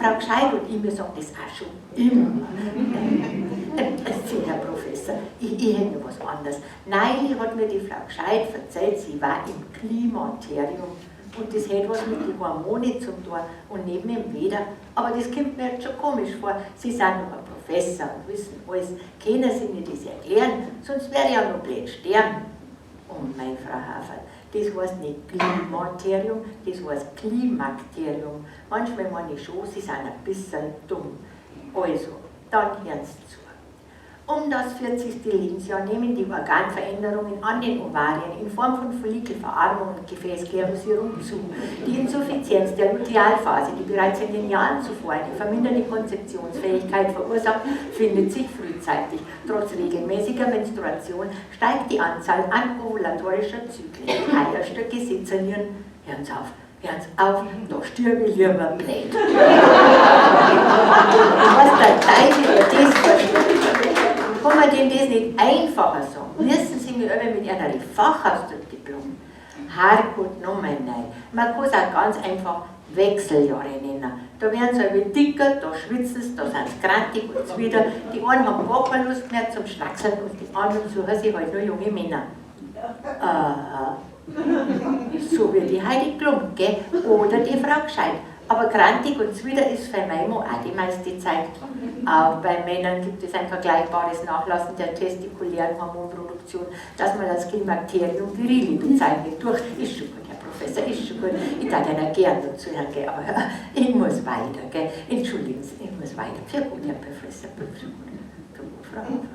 Frau Gscheit und ich, wir sagen das auch schon immer. Sie, Herr Professor, ich hätte noch was anderes. Neulich hat mir die Frau Gscheit erzählt, sie war im Klimakterium. Und das hat was mit den Hormonen zu tun und nicht mit dem Wetter. Aber das kommt mir jetzt schon komisch vor. Sie sind doch ein Professor und wissen alles. Können Sie mir das erklären? Sonst werde ich ja noch blöd sterben. Oh, meine Frau Haferl, das heißt nicht Klimakterium, das heißt Klimakterium. Manchmal meine ich schon, Sie sind ein bisschen dumm. Also, dann hören Sie zu. Um das 40. Lebensjahr nehmen die Organveränderungen an den Ovarien in Form von Follikelverarmung und Gefäßsklerosierung zu. Die Insuffizienz der Lutealphase, die bereits in den Jahren zuvor eine verminderte Konzeptionsfähigkeit verursacht, findet sich frühzeitig. Trotz regelmäßiger Menstruation steigt die Anzahl anovulatorischer Zyklen. Die Eierstöcke sezernieren, hören Sie auf, hören Sie auf, da stirb ich lieber blöd. Was der Teufel das versteht. Kann man denn das nicht einfacher sagen? Müssen Sie mich immer mit einer Fachausdrücke plagen? Herrgott, nochmal nein. Man kann es auch ganz einfach Wechseljahre nennen. Da werden sie halt dicker, da schwitzen sie, da sind sie grantig und zuwider. Die einen haben gar keine Lust mehr zum Schnackseln und die anderen suchen sich halt nur junge Männer. Aha. So wie die Heidi Klum, gell? Oder die Frau Gscheit. Aber grantig und zuwider ist für meine Mo auch die meiste Zeit. Auch bei Männern gibt es ein vergleichbares Nachlassen der testikulären Hormonproduktion, das man als Klimakterium virili bezeichnet. Durch ist schon gut, Herr Professor, ist schon gut. Ich darf Ihnen gern dazu hören, gell, aber ich muss weiter, gell. Entschuldigen Sie, ich muss weiter. Für gut, Herr Professor, für gut, für gut, Frau Hofer.